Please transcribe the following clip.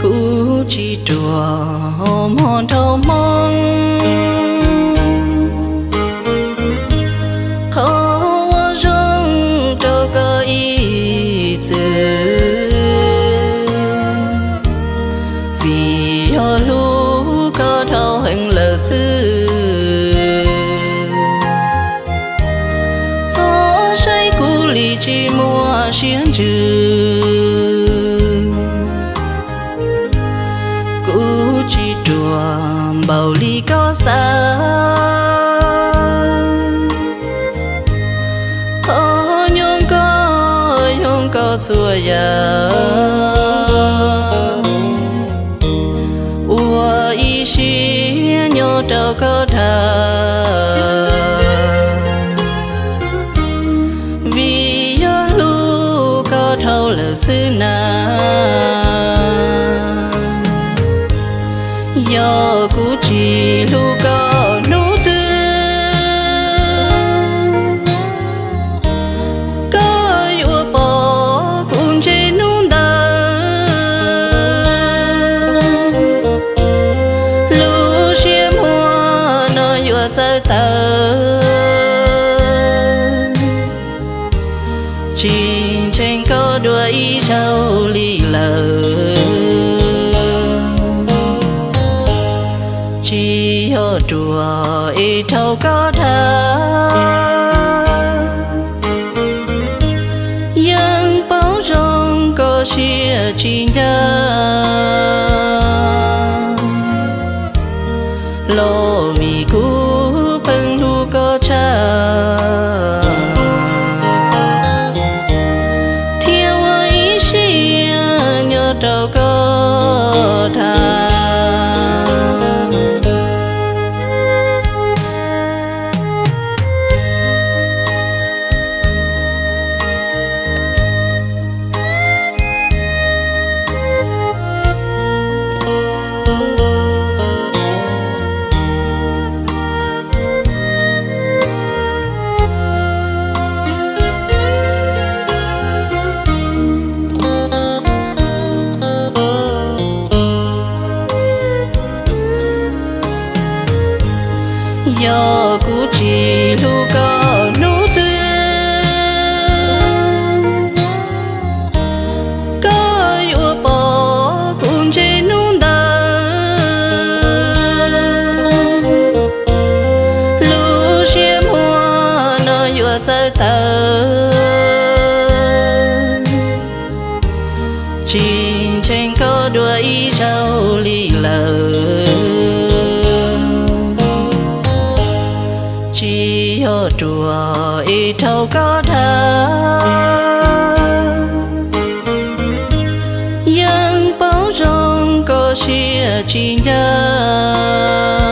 Kuv tsis ruam hmo dhau hmo, qhov uas zoo rau koj ib txwm, vim yog hlub koj dhau heev lawm xwb. Txhob saib kuv li tsis muaj siab ntsws, kuv tsis ruam npaum li koj xav. Qhov nyob koj yoog koj txhua yam, ua ib siab nyob rau koj dhau, vim yog hlub koj dhau lawm xwb na. Yog kuv tsis hlub koj hnub twg, koj yuav pom kuv ntsej hnub ntawd. Lub siab muag no yuav txawv tawv, tsis ntseeg koj dua ib zaug li lawm. Tsis yog ruam es dhau koj dhau, yeej paub zoo koj siab tsis ncaj, los vim kuv peem hlub koj tshaj, thiaj ua ib siab nyob rau koj dhau. Yog kuv tsis hlub koj hnub twg, koj yuav pom kuv ntsej hnub ntawd. Lub siab muag no yuav txawv tawv, tsis ntseeg koj dua ib zaug li lawm. Tsis yog ruam es dhau koj dhau, yeej paub zoo koj siab tsis ncaj,